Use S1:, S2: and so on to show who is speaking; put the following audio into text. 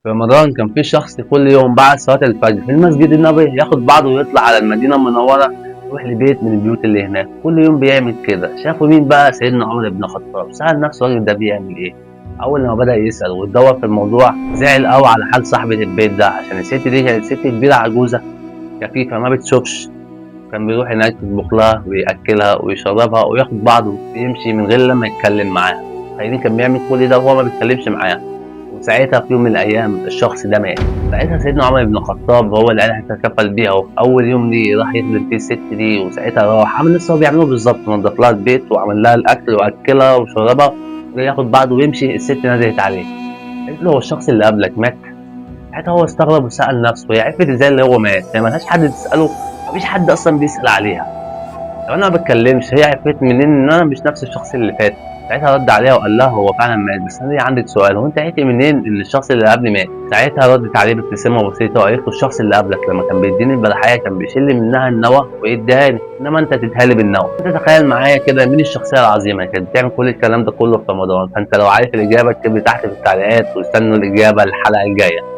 S1: في رمضان كان في شخص كل يوم بعد صلاة الفجر في المسجد النبوي ياخد بعضه ويطلع على المدينة المنورة، يروح لبيت من البيوت اللي هناك. كل يوم بيعمل كده. شافوا مين بقى؟ سيدنا عمر بن الخطاب. سأل نفسه الراجل ده بيعمل ايه؟ اول لما بدأ يسأل ويدور في الموضوع زعل قوي على حال صاحبة البيت ده، عشان الست دي كانت ست كبيرة عجوزة كفيفة ما بتشوفش. كان بيروح هناك يطبخ لها ويأكلها ويشربها وياخد بعضه ويمشي من غير لما يتكلم معاها. تخيلين كان بيعمل كل ده وهو ما بيتكلمش معاها. وساعتها في يوم من الايام الشخص ده مات. ساعتها سيدنا عمر بن الخطاب هو اللي قال هيتكفل بيها، وفي اول يوم ليه راح يخدم فيه الست دي. وساعتها راح عمل نفس هو بيعمله بالظبط، نظف لها البيت وعمل لها الاكل واكلها وشربها وياخد بعضه ويمشي. الست نادت عليه قالت له هو الشخص اللي قبلك مات؟ ساعتها هو استغرب وسأل نفسه هي عرفت ازاي اللي هو مات؟ هي ملهاش حد تسأله، مفيش حد اصلا بيسأل عليها. طب انا ما بتكلمش، هي عرفت منين ان انا مش نفس الشخص اللي فات؟ ساعتها رد عليها وقال لها هو فعلا مات، بس انا عندي سؤال، هو انت عرفتي منين ان الشخص اللي قبلي مات؟ ساعتها ردت عليه بابتسامة بسيطة وقالت له الشخص اللي قبلك لما كان بيديني البلحيه كان بيشيل منها النوى ويديها لي، انما انت تديها لي بالنوى. انت تخيل معايا كده مين الشخصية العظيمة اللي كانت بتعمل كل الكلام ده كله في رمضان؟ فانت لو عارف الاجابة اكتب لي تحت في التعليقات، واستنوا الاجابة الحلقة الجاية.